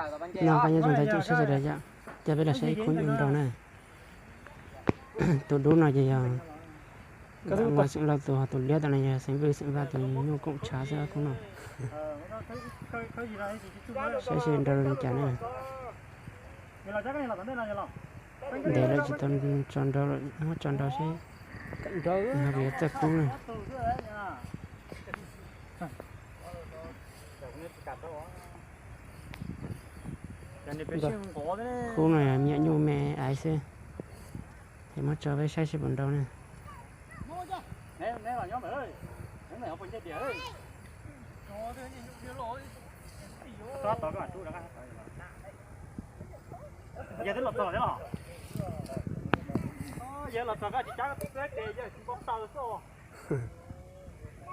No koj nyob zoo ntawd saib sawv daws yom, coj peb los saib khub nyuj nraug na. Tus dub no ces yog Nkauj Xeem Lauj tus, ho tus liab tom no yog xeem Vwj xeem Vaj tus nyuj koom tshav xwb khub no. Saib seb nrau li cas na. Ntev lawm tsis tau tso nrau lawm, muab tso nrau seb no yuav txawj kub na. Khub no me nyuam nyuj me aiv xwb, es muab tso peb saib seb puas nrau na.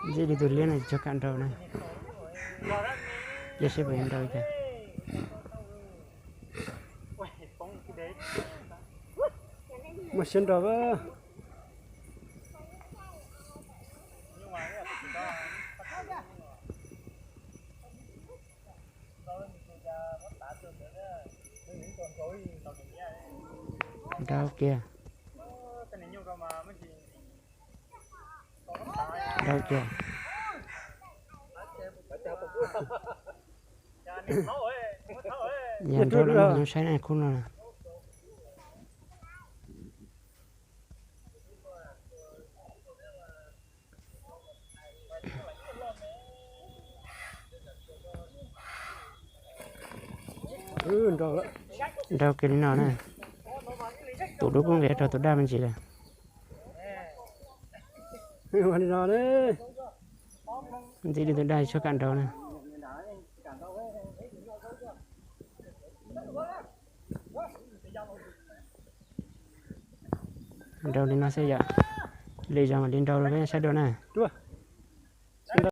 Ntxim li tus liab no tsis tshua kam nrau na. Cia seb puas yuav nrau li cas. Muaj siab nrau. Nrau kiag. Nrau kiag. Yog nrau lawm no saib na khub no na. Nrau kiag li no na. Tus dub kuj nqis rau tus daj me ntsis lawm. Ua li no, ntxim li tus daj tsis tshua kam nrau na. Nrau li no xwb yom. Lwm zaus mam li nrau rau peb saib dua na.